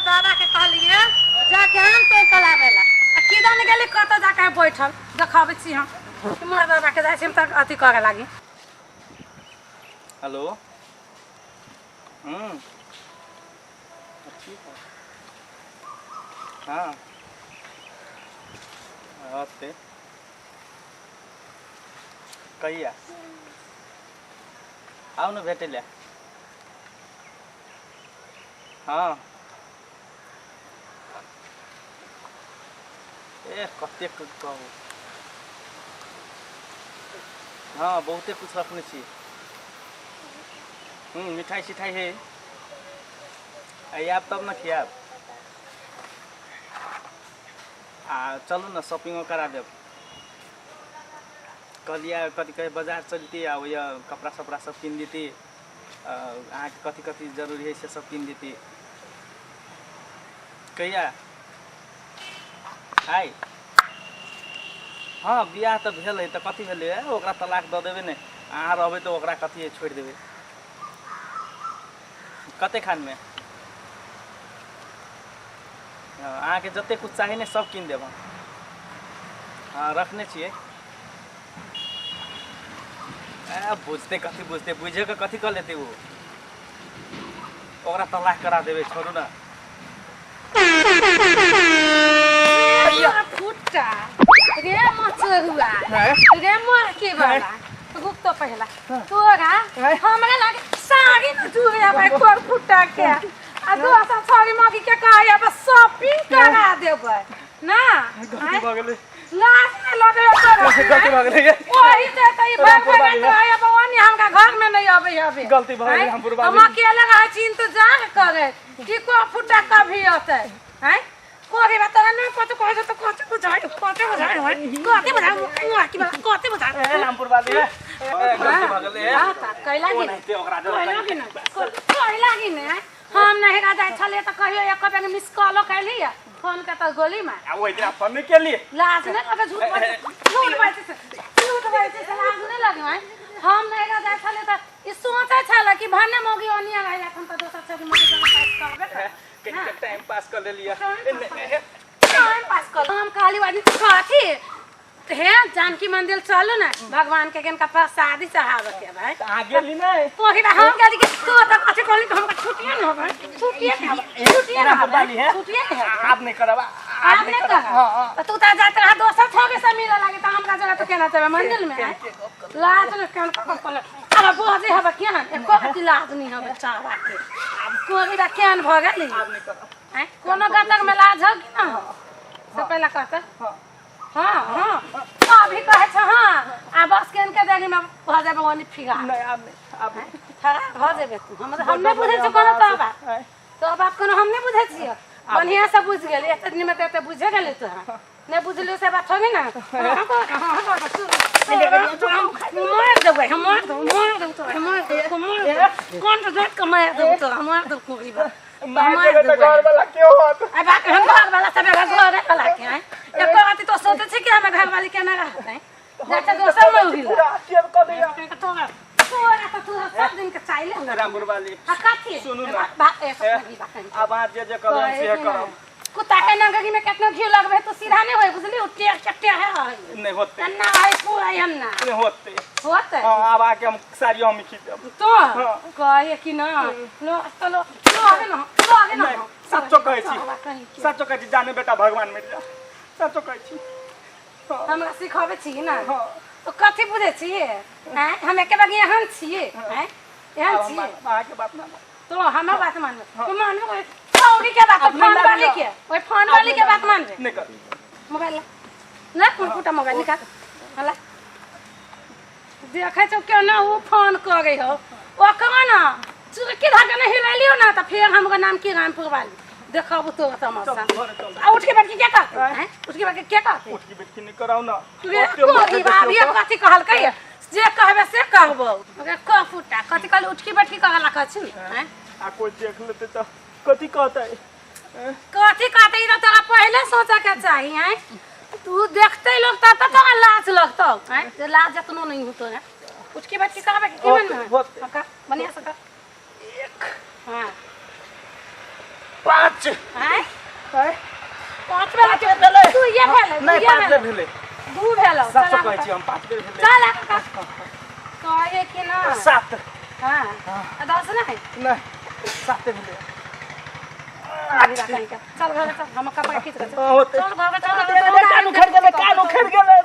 दादा के कहलिए जाके आम तोड़ के लाबे ला आ की जाने गेली कतऽ जाके बैठल देखाबै छी हम मोर दादा के जाइ छी हम तऽ अथी करे लागी। हेलो। हम्म, ठीक है। हाँ, ओते कहिया आउ ने भेटै लए? हाँ, ए कतेक कहू। हाँ, बहुते कुछ रखने छी। मिठाई सिठाई है, आयब तब ने खियाब। आ चलू ने, शॉपिंगो करा देब। कहलियै कथी कहै, बाजार चलती आ ओहि कपड़ा सपड़ा सब कीन देती। अहाँके कथी कथी जरूरी है से सब कीन देती। कहिया आइ? हँ, बियाह तऽ भेल है तऽ कथी भेलै? ओकरा तलाक दऽ देबै ने। अहाँ रहबै तऽ ओकरा कथी है, छोड़ि देबै। कते खानमे अहाँके जते कुछ चाही ने, सब कीन देब हम। हँ, रखने छियै। ए बुझते कथी बुझते? बुझे के कथी कऽ लेतै ओ? ओकरा तलाक करा देबै, छोड़ू ने। फुट्टा रे मचरुआ रे मरके वाला, रुक तो पहला। तोरा हमरा लागे साड़ी न चूरे भाई कोर फुट्टा के आ दोसर छौरी मगी के कहे अब शॉपिंग करा देबै ना। गलती भऽ गेलै। लाज न लगे तोरा? गलती भऽ गेलै। ओही से त ई भर भर रहे अब ओनी हमरा घर में नहीं अबै हबे। गलती भऽ गेलै, हम बुढ़बा। हम अकेले रहै छी, इंतजार करे कि को फुट्टा कभी अतै। हैं कोरी बा तोरा नहीं कथि कहै छै त कथि बुझाइ, कथि बुझाइ है, कथि बुझाइ मुआ की बा, कथि बुझाइ? ए रामपुर वाली, ए गलती भऽ गेलै। हां त कैला की ओनाहिते ओकरा कैला की ने कैला की ने? हम नहीं गा जाइ छलियै त कहियो एक बेर मिस कॉलो कैली फोन के त गोली मार। आ ओहि दिना फोन नहि केली। लाज नहीं लगे? झूठ बाजै, झूठ बाजै से, झूठ बाजै से लाज नहीं लगे हैं? हम नहीं गा जाइ छलियै त ई सोचै छल कि भने मौगी ओनिया रहि जात, हम त दोसर छौरी मौगी जगह पास करबे करब। कनिके टाइम पास कऽ लेलियै। टाइम पास कर हम कहली वाली कथी हे, जानकी मंदिर चलू ने, भगवान के किनका प्रसादी चढ़ावे के भाई। तऽ अहाँ गेली नहि? तोही बा हम कहली कि तू त कथी कहली त हमका छुट्टिए न होबे, छुट्टिए न होबे, छुट्टिए न होबे। वाली है। छुट्टिए न होबे। आब नहि करब, आब नहि करब। तू त जात रहा दोसर छोगे से मिले लागी त हमरा जगह तो केना चबे मंदिर में? लाज न केन कक कहले अब बोझे हबे केहन एको रत्ती लाज नहीं हबे चावा के। आब कोरी बा केहन भ गेली? आब नहि करब। आँय, कोनो गतक में लाज हो कि ना हो से पहला कहते। हाँ हाँ, अभी कहै छ। हाँ, आ बस केन के देखी में भ जेबे ओनी फिगा। नहि, आब नहि, आब नहि। खराब भ जेबे तू। हम नहि बुझै छियै कोनो तो बात, तो बात कोनो हम नहि बुझै छियै। बढ़िया से बुझि गेली। एते दिन में तऽ एते बुझे गेली तोरा। नहि बुझलियो से बात थोड़ी ना। मार देबै हम, मार देबै, मार देबै तोरा, मार देबै, मार देबै। कोन तो जात के मार देबै तोरा, मार देबै कुरी बा। मार देबै तऽ घर वाला के होत? आ बात हम घर वाला सब घर वाला के हैं एको राति तो सोचे छी कि हमें घर वाली केना रहते जाते दोसर में उगिला। पूरा के कऽ दैया। तोरा तोरा तऽ तोरा सब दिन के चाहिले हमरा। रामपुर वाली। आ कथी? सुनू ना। बा ए सब लगी बात नहीं। आब अहाँ जे जे करब हम से करब। कुत्ता के नंगरी में केतना घी लगबे तो सीधा नहीं होय, बुझली? उ टेढ़ के टेढ़ है। नहि होतै। ना है पूरा हम ना नहि होतै। होतै। हँ, आब आके हम साड़ी हम खींच देब। तो कहे कि ना लो तो लो लो आगे ना, लो आगे ना। नहि, सच्चो कहै छी। बाबा कहीं के। सच्चो कहै छी, जाने बेटा भगवान मिल जा, सच्चो कहै छी। हँ। हमरा सिखाबै छी ना? हँ। तो कथी बुझै छी आँय? हम एके बार एहन छियै आँय, एहन आब हम छियै? अहाँके बात ना मानब। तो हमर बात मानबे? तो मानबे छौरी के बात? अपने फोन मानि वाली लिअ। के, ओइ फोन वाली के बात मानबे? नहि कर। मोबाइल ला ना, कुटा मोबाइल निकाल। हला देखै छौ केना उ फोन करै हो। ओकरा ना चुरकी धागा नहीं हिलेलियो ना तऽ फेर हमरो नाम की रामपुर वाली। देखब तोरा तमाशा। चल घरे चल। आ उठ के बैठ के क्या कहते हैं? उठ के बैठ के क्या कहते? उठ के बैठ के नहि कराउ ना। रे ओते माथे कोरी देखियौ बाबी तऽ। कथी कहलकै? जे कहबे से कहबो। ओकरा कह फुटा कथी कहली? उठ के बैठ के कहला कहै हैं? आ कोई देख लेतै तऽ कथी कहतै? कथी कहते ई तऽ तोरा पहिले सोचे के चाही हैं। तू देखते लोग तब तऽ तोरा लाज लगतौ हैं। जे लाज जतनो नहीं हो तोरा, उठ के बैठ के कहबे कि की मन में? होतै। हाँ, कर, बढ़िया से कर। एक। हाँ। पाँच। आँय? आँय? पाँच बेर पाँच बेर भेलै। तू ये भेलै। नहि, दुइये 5 बेर भेलै। भेलै। दू भेलौ। सात चल। कहै छी हम, 5 बेर भेलै। चल आगे। कहे कि ना? 7। हाँ, आ 10 नहीं? नहि, साते भेलै। चल घर चल, हम कपड़ा खींच के चल। हाँ, होतै। चल घर चल। कान उखड़ि गेलै, कान उखड़ि गेलै।